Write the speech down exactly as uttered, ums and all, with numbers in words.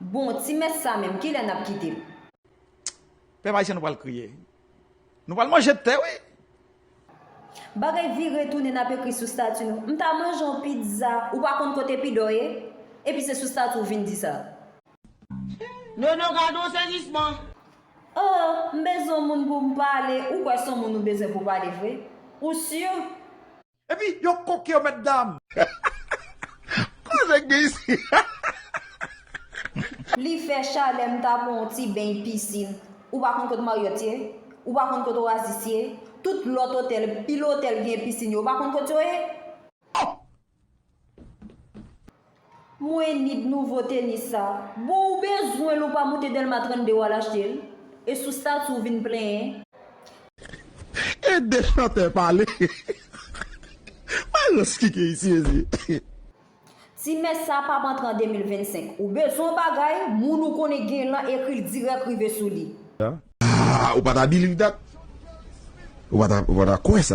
Bon, ti mès sa menm, kilè n ap kite l? Pèp ayisyen, nou pral kriye. Nou pral manje tè, wi. Bagay vire tounen n ap ekri sou stati nou. M ta manje yon pizza, ou pa konn kote pidò ye? Epi se sou stati w vin di sa. Nono, gade yon sezisman. Oh, m bezwen yon moun pou m pale. Ou kwè se yon moun ou bezwen pou pale vre? Ou si? Epi, yo koke yo, mètdam. Koze k gen isi? Li fè chalè, m ta pran yon ti beny pisin. Ou pa konn kot Marriott ye? Ou pa konn kot Oasis ye? Tout lòt otèl, pil otèl gen pisin yo, ou pa konn kot yo ye? Mwen nid nouvo tenis sa. Bon, ou bezwen l, ou pa moute Dèlma trannde w al achte l? E sou stati w vin plenyen? E de chantè pale. Malans ki gen isi, mezye. Ti mès sa p ap antre an de mil vennsenk. Ou bezwen yon bagay, moun ou konnen gen lan ekri l dirèk rive sou li. Ah, ou pa ta believe that? Ou pa ta, ou pa ta kwè sa?